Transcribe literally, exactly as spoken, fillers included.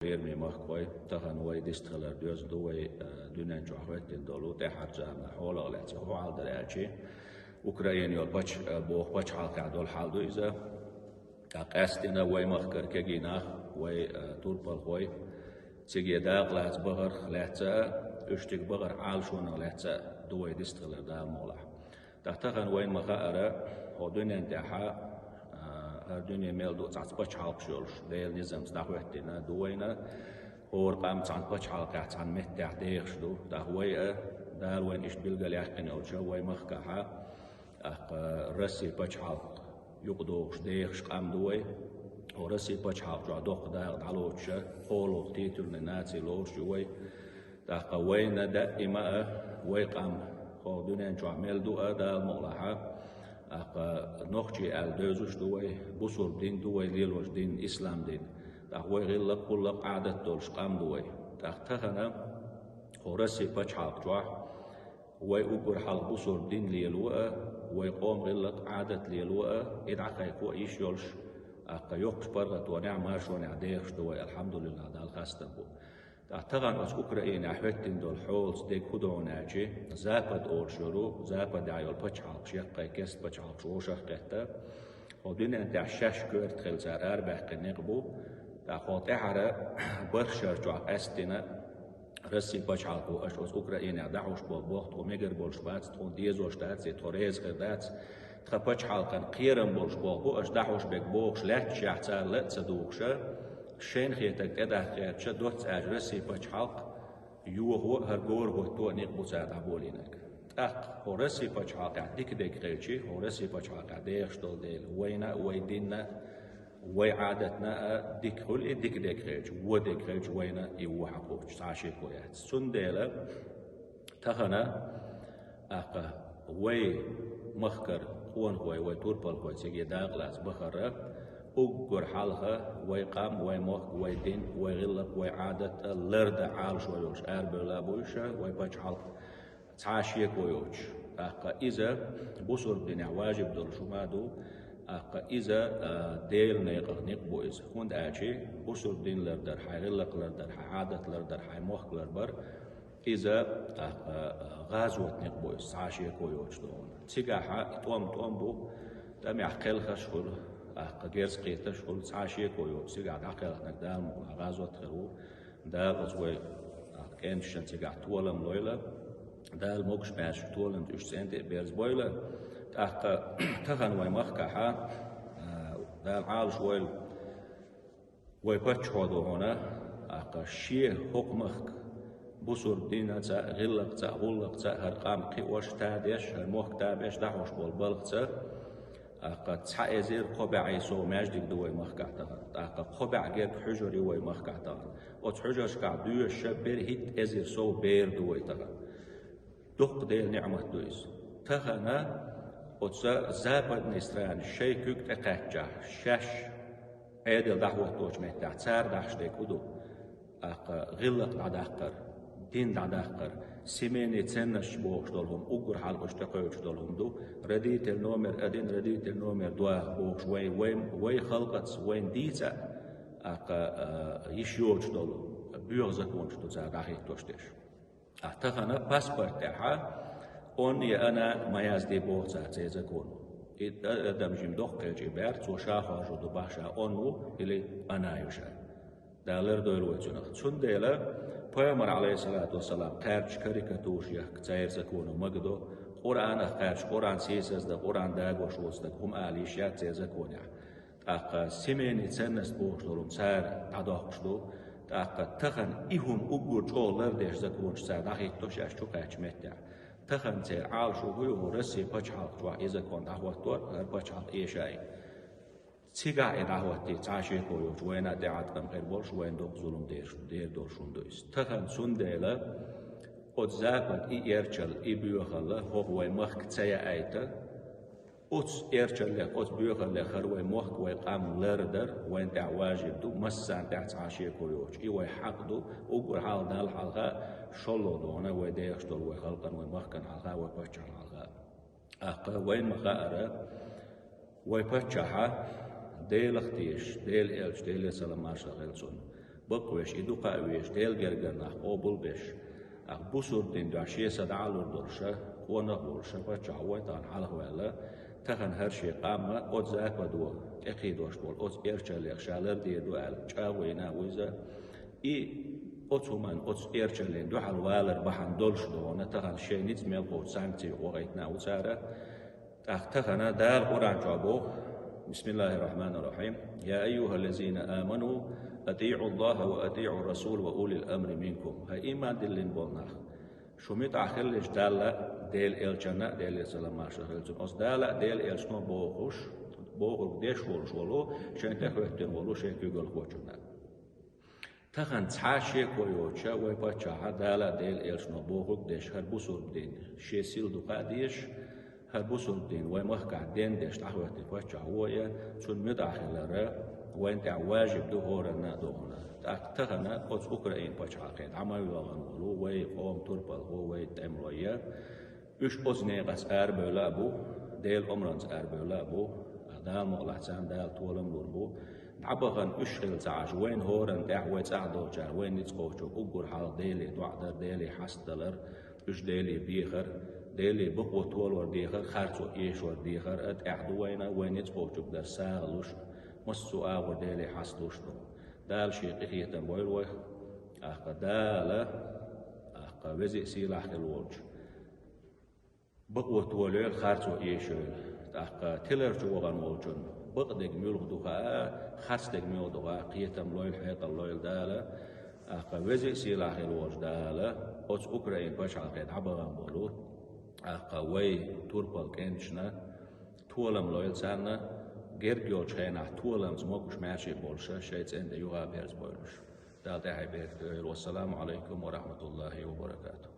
лераме махкахой, тахана вай дистхилар доьзна ду вай, э, дуьнен чохь хӀоьттина долу тӀаьхьарчу заманахь хьолах лаьцна хӀун хьал дара аьлча, Украина йолу пач-, э, боху пачхьалкхехь долу хьал ду иза. ТӀаккха къаьсттина вай махкара кегий нах, вай, э, турпалхой, циге дакъалаца бахарх лаьцна а, уьш цига бахара Ӏалашонах лаьцна а ду вай дистхилар Дала мукъалахь. ТӀаккха тахана вайна ма-хаъара, хӀокху дуьнен тӀехь, а, хӀара дуьне мел ду цхьацца пачхьалкхаш йолуш, Делан низамца дӀахӀоьттина ду вайна, хӀора къам цхьана пачхьалкхехь, цхьана меттехь дехаш ду. ТӀаккха вай а, Дала вайна иштта билгалъяьккхина йолчу вай махкахь, тӀаккха Росси пачхьалкх юкъадохуш дехаш къам ду вай. ХӀокху Росси пачхьалкх чохь доккха дакъа дӀалоцуша, кхоалгӀа титульни наци лоруш ю вай. ТӀаккха вайна даима а, вай къам хӀокху дуьнен чохь мел ду а, Дала мукъалахь, тӀаккха нохчий аьлла девзаш ду вай, бусурба дин ду вай лелош дин, ислам дин. ТӀаккха вай гӀиллакх, гӀуллакх, Ӏадат долуш къам ду вай. ТӀаккха тахана хӀокху Росси пачхьалкх чохь вай уггар хьалха бусурба дин лело а, вай къоман гӀиллакх, Ӏадат лело а, и дӀакхайкхо а йиш йолуш, тӀаккха йоккхачу паргӀатонехь, маршонехь дехаш ду вай, алхьамдулиллахӀ, Далла хастам бу. ТӀаккха тахана оцу Украинехь хӀоьттина долу хьолаца дерг хӀун ду хьуна аьлча, Запад олуш йолу, Западехь йолу пачхьалкхаш, яккхий керста пачхьалкхаш вовшах а кхетта, хӀокху дуьнен тӀехь шаьш коьрта хилла цара арабаьккхина некъ бу, тӀаккха хӀокху тӀаьхьара бархӀ шар чохь къаьсттина, Росси пачхьалкхо аша оцу Украинехь дӀахьош болу болх тхуна мегар болуш бац, тхуна дезош дац, я тхо реза хир дац, тхан пачхьалкхан кхерам болуш болх бу аша дӀахьош берг бохуш лаьтташехь, цара ла а ца дугӀуша, шайна хетарг тӀедаккха гӀерташа, доцца аьлча Росси пачхьалкх йохо а, хӀара гора хӀотто а некъ бу цара дӀаболийнарг. ТӀаккха хӀокху Росси пачхьалкхехь дика дерг хилча, хӀокху Росси пачхьалкхехь дехаш долу дела, вайна а, вай динна а, вай Ӏадатна а дика хуьлу и дика дерг хилча, вон дерг хилча, вайна и вон хьакхочу цхьа а шеко яц. Цундела тахана, тӀаккха вай махкара къонахой, вай турпалхой циге дакъалаца бахара, уггар хьалха вай къам, вай мохк, вай дин, вай гӀиллакх, вай Ӏадат а лардан Ӏалашо йолуш арабевлла а бу уьш, вай пачхьалкх цхьа а шеко йоцуш. ТӀаккха иза бусурба динехь важиб долуш хӀума а ду, тӀаккха иза, а, Делан некъах некъ бу иза. ХӀунда аьлча бусурба дин лардар, хьайн гӀиллакх лардар, хьайн Ӏадат лардар, хьайн мохк ларбар, иза, тӀаккха, а, гӀазот некъ бу иза, цхьа а шеко йоцуш ду хьуна. Цигахь и тӀом тӀом бу, тӀамехь кхелхарш хуьлу, тӀаккха герз кхетарш хуьлу, цхьа а шеко йоцуш, цигахь дӀакхелхинарг Дала мукъалахь гӀазот хир ву. Дала оцу вай, а, кӀенташна цигахь толам лойла, Дала могуш-маьрша толамца уьш цӀен тӀе а берзабойла. ТӀаккха тахана вай махкахь, а, Дала Ӏалашвойла, вай паччахьо ду хьуна, тӀаккха шен хӀокху махка бусурба динца а, гӀиллакхца а, гӀуллакхца а хӀара къам кхиош, тадеш, хӀара мохк табеш дӀахьош болу балхаца, тӀаккха цхьа эзар кхо бӀе сов маьждиг ду вай махкахь тахана. ТӀаккха кхо бӀе гергга хьуьжар ю вай махкахь тахана. Оцу хьуьжаршкахь доьшуша берхӀитта эзар сов бер ду вай тахана. Дуккха Делан ниӀмат ду иза. Тахана оцу западный страна шайн куьг тӀекхаьччахь, шаьш Ӏедал дӀахӀотточу меттехь, цара дахьаш дерг хӀун ду? ТӀаккха гӀиллакх дӀадаккхар, дин дӀадаккхар, семейный ценносташ бохуш долу хӀума, уггар хьалха уьш тӀекхуьучуш долу хӀума ду, родитель номер один, родитель номер два бохуш, вай, вай, вай халкъаца, вайна дийца а, тӀаккха, а, йиш йоцуш долу боьха законаш ду цара дӀахӀиттош дерш. Ткъа тахана паспорт тӀехь он я она ма яздий боху цара церан законо. И а-, адам жима доккха хилча и бер, цо ша хоржур ду бах ша он ву или она ю ша. Дала лардойла вай цунах. Цундела Пайхамар, алейхиссалату вассалам, кхаьрдаш карикатураш яхка церан законо магадо, Къуръанах кхаьрдаш, Къуръан сийсаздан, Къуръан дагош воцу стаг хӀума ала йиш яц церан законехь. ТӀаккха семейный ценность бохуш долу хӀума цара дӀадоккхуш ду. ТӀаккха тахана и хӀума уггар чӀогӀа лардеш законаш цара дӀахӀиттош аьлла чу кхаьчча меттехь. Тахана церан Ӏалашо хӀун ю, хӀу Россия пачхьалкх чохь и закон дӀахӀоттор, хӀара пачхьалкх эшай. Цигахь и дӀахӀоттий, цхьа а шеко йоцуш, вайна а тӀеӀаткъам хир болуш, вайна доккха зулам дер, дер долуш хӀума ду иза. Тахана цундела оцу Запад и эрчалла, и боьхалла, хӀокху вай махка ца яайта, оцу эрчаллех, оцу боьхаллех хӀара вай мохк, вай къам лардар вайна тӀехь важиб ду, массарна тӀехь цхьа а шеко йоцуш. И вай хьакъ ду, уггар хьалха Далла хьалха шолгӀа догӀана вай дехаш долу вай халкъан, вай махкан хьалха, вай паччахьан хьалха. ТӀаккха вайна ма-хаъара, вай паччахьа Делах тешаш, Делан элча, Деле салам-маршалла хуьлда цунна, бакъвеш, и дукха а веш, Делан гергара нах къобалбеш, ах бусурба дин дуьхьа шен са дӀа а лур долуш, къонах а волуш паччахь ву вайн тахана хьалхаваьлла, тахана хӀара шен къам а оцу Западо тӀекхийдош болу оцу эрчаллех ша лардийр ду аьлла, чӀагӀо йина ву иза. И оцу хӀуманна, оцу эрчаллина дуьхьал валар бахьана долуш догӀуна, тахана шайн ницкъ мел кхочу санкций вахийтина ву цара. ТӀаккха тахана Дала Къуръан чохь боху: «Бисмиллахир Рахманир Рахим. Я айюхаллазина аману, атиӀу Аллаха ва атиӀу Расул ва улил амри минкум». ХӀай иман диллина болу нах, шу муьтӀахь хилалаш Далла а, Делан элчанна а, Делера салам-маршалла хуьлда цунна, оцу Дала а, Делан элчано а бохуш, бохург деш волуш волу, шайн тӀехӀоьттина волу шайн куьйгалхочунна. Тахана цхьа а шеко йоцуша вайн паччахьа Дала а, Делан элчано а бохург деш, хӀара бусурба дин шен сил дукха а дезаш, хӀара бусурба дин вайн махкахь дендеш дӀахӀоьттина паччахь ву а, цунна муьтӀахь хилар вайна тӀехь важиб ду хӀоранна а догӀуна. ТӀаккха тахана оцу Украин пачхьалкхе дӀа ма вахана волу вай къоман турпалхо, вай тӀемалой а, уьш оцу некъаца арабевлла а бу, Делан омранца арабевлла а бу, Дала мукъалахь царна Дала толам лур бу. ДӀабахана уьш хилла ца Ӏаш, вайна хӀоранна тӀехь вай цӀахь долчара вайн ницкъ кхочург уггар хьалха Деле доӀа дар, Деле хьаста далар, уьш Деле бехар, Деле бакъо толор дехар, харцо эшор дехар а тӀехь ду вайна, вайн ницкъ кхочург дар сагӀа луш, массо а агӀор Деле хьаста луш ду. Дала шен къинхетам бойла вайх, тӀаккха Дала, тӀаккха веза а сийлахь хила волчу бакъо толайойла, харцо эшайойла. ТӀаккха тиларчу вахана волчунна бакъдерг муьлха ду хаьа, харцдерг муьлха ду хаьа, кхетам лойла, хьекъал лойла Дала. ТӀаккха веза а сийлахь хила волчу Дала оцу Украин пачхьалкхе дӀабахана болу, тӀаккха вай турпал кӀенташна толам лойла царна, герга йолчу хенахь толамца могуш, маьрша а болуша, шайн цӀен тӀе юха а берза бойла уьш. Дала тӀаьхье беркате йойла. Вассаламу Ӏалайкум ва рахьматуллахӀи ва баракатухӀ.